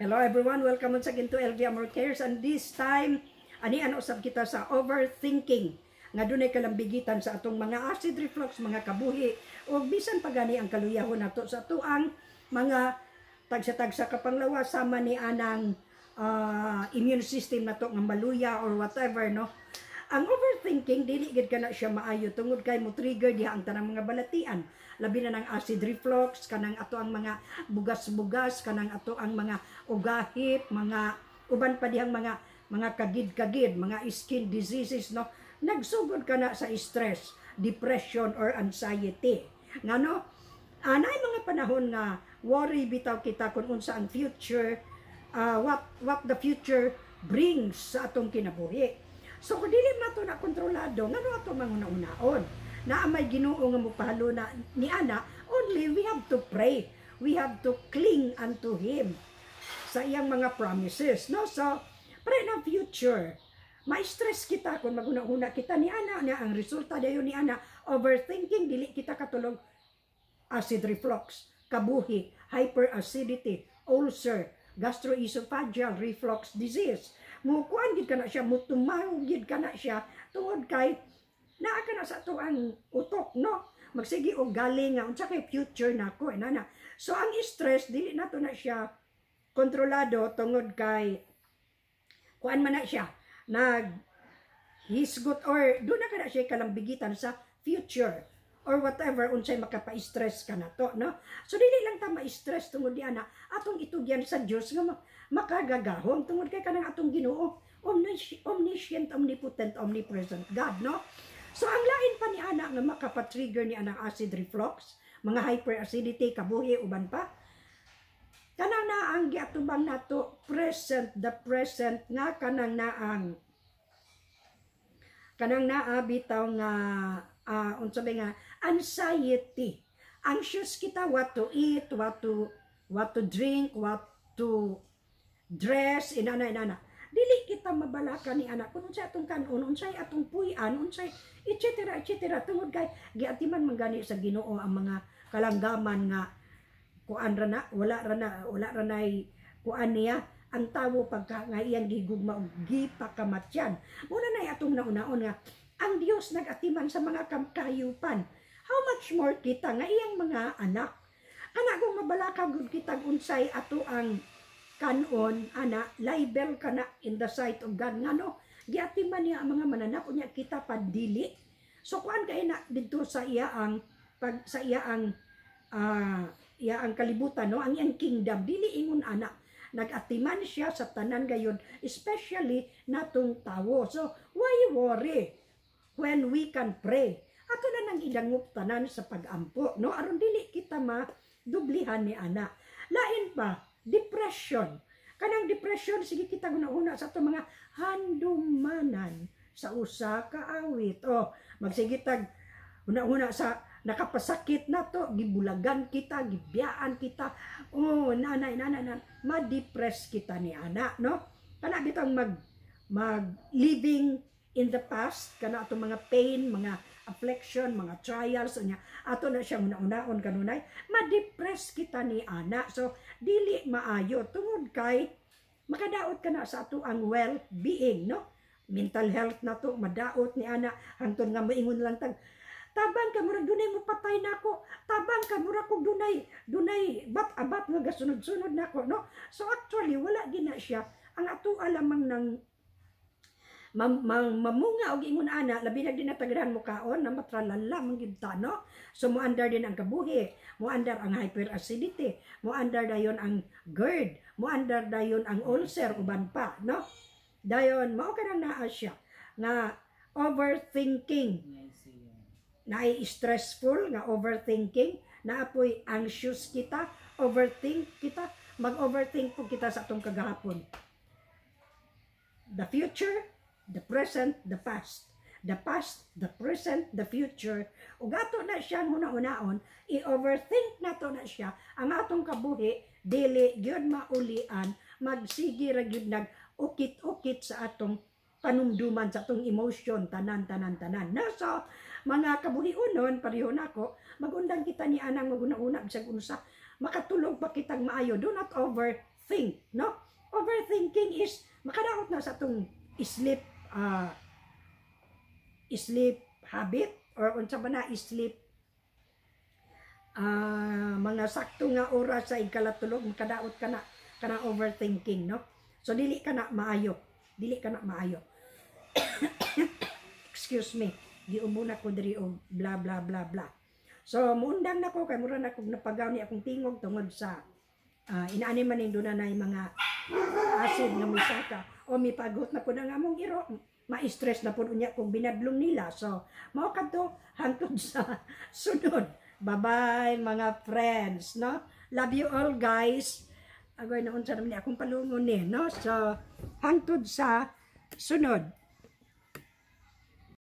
Hello everyone, welcome once again to LV Amor Cares, and this time ani ano usab kita sa overthinking nga dunay kalambigitan sa atong mga acid reflux, mga kabuhi o bisan pa gani ang kaluyahon nato sa atuang mga tagsa-tagsa ka panglawas sama ni anang immune system nato nga maluya or whatever, no? Ang overthinking, dili gid kana siya maayo tungod kay mo trigger diha ang tanang mga balatian, labi na ng acid reflux, kanang ato ang mga bugas-bugas, kanang ato ang mga ugahip, mga uban pa dihang mga kagid-kagid, mga skin diseases, no? Nagsugod ka na sa stress, depression or anxiety. Ngano anay mga panahon nga worry bitaw kita kung unsa ang future, what the future brings sa atong kinabuhi. So kung dili man to na kontrolado, ngano ato manguna-unaon? Naa may Ginoo nga mopahaluna ni ana, only we have to pray. We have to cling unto Him sa iyang mga promises, no? So, pre na future, ma-stress kita kung maguna-una kita ni ana na ang resulta dayon ni ana overthinking, dili kita katulog, acid reflux, kabuhi, hyperacidity, ulcer, gastroesophageal reflux disease. Mukuan gid kana siya, mutumaw gid kana siya tungod kay naa ka na sa ato ang utok, no? Magsige og galing nga unsa kay future nako inana. So ang stress, dili nato na siya kontrolado tungod kay kuan man na siya nag hisgot or doon na ka na siya kalambigitan sa future or whatever unsay makapa-stress ka na to, no? So dili lang ta ma-stress tungod di ana, atong itugyan sa Dios nga makagagahom tungod kay kanang atong Ginoo omniscient, omnipotent, omnipresent God, no? So ang lain pa ni ana nga makapa-trigger ni anang acid reflux, mga hyperacidity, kabuhi, uban pa, kanang naang giatubang nato present, the present nga kanang naa bitaw nga unsa ba nga anxiety, anxious kita what to eat, what to drink, what to dress, inana inana. Dili kita mabalaka ni ana kung unsay atong kanon, unsay atong puy-an, unsay etc etc, tungod kay giatiman man gani sa Ginoo ang mga kalanggaman nga kuan ra na, wala ra nay kuan niya ang tawo pagka nga iyang gigugma og gipakamatyan. Muna na atong naunaon nga ang Dios nagatiman sa mga kahayupan. How much more kita nga iyang mga anak? Kana kung mabalaka gud kita unsay ato ang kanon ana, libel kana in the sight of God. Ngano giatiman niya ang mga mananap, unya kita pa dili? So kuan kay na didto sa iya ang pag sa iya ang kalibutan, no, ang iyang kingdom, dili ingon ana. Nagatiman siya sa tanan gayon, especially natong tawo. So why worry when we can pray? Ato na nang idangop tanan sa pagampo, no, aron dili kita madublihan ni ana. Lain pa, depression. Kanang depression, sige kita guna-una sa atong mga handumanan sa usa ka awit. Oh, magsige tag una-una sa nakapasakit na to, gibulagan kita, gibiyaan kita. Oh, nanay, nanay, nanay, ma-depress kita ni ana, no? Kana bitang mag mag living in the past, kana atong mga pain, mga affliction, mga trials unya ato na siyang una-unaon kanunay, ma-depress kita ni ana. So dili maayo tungod kay makadaot ka na sa ato ang well-being, no? Mental health na to madaot ni ana hangtod nga moingon lang tag, "Tabang ka, murag dunay mo patay nako. Tabang ka, murag kog dunay bat abat nga gasunod-sunod nako," no? So actually wala gina siya. Ang ato lamang ng mamunga og ingon ana, labi na din natagdahan mo kaon na matralala man gid ta, no? So moandar din ang kabuhi, moandar ang hyperacidity, moandar dayon ang GERD, moandar dayon ang ulcer, uban pa, no? Dayon mao kanang naa siya nga overthinking, naay stressful nga overthinking, naapoy anxious kita, overthink kita, mag-overthink po kita sa atong kagahapon. The future, the present, the past. The past, the present, the future. Ug ato na siyang huna-hunaon, i-overthink nato na siya, ang atong kabuhi, dili gyud maulian, magsige ra gyud nag ukit-ukit sa atong panumduman, sa atong emotion, tanan, tanan, tanan. Na, so, mga kabuhiunon, pareho nako, magundang kita ni anang maguna-una bisag unsa, makatulog pa kitang maayo. Do not overthink. overthink, no? Overthinking is makadaot na sa atong sleep habit or unsa ba na, sleep, mga sakto nga oras sa ikalatulog, makadaot ka na kana overthinking, no? So dili ka na maayo, dili ka na maayo. Excuse me, giubo na ko diri og bla bla bla bla. So muundang na ko kay mura na kog napagaw ni akong tingog tungod sa inaani man ning na mga acid nga misaka o mipagot na pud ang among iro, ma-stress na pud unya kung binadlong nila. So mao kadto, hangtod sa sunod. Bye bye, mga friends, no? Love you all, guys. Agoy, naunsa naman ni akong palungon ni, no? So hangtod sa sunod.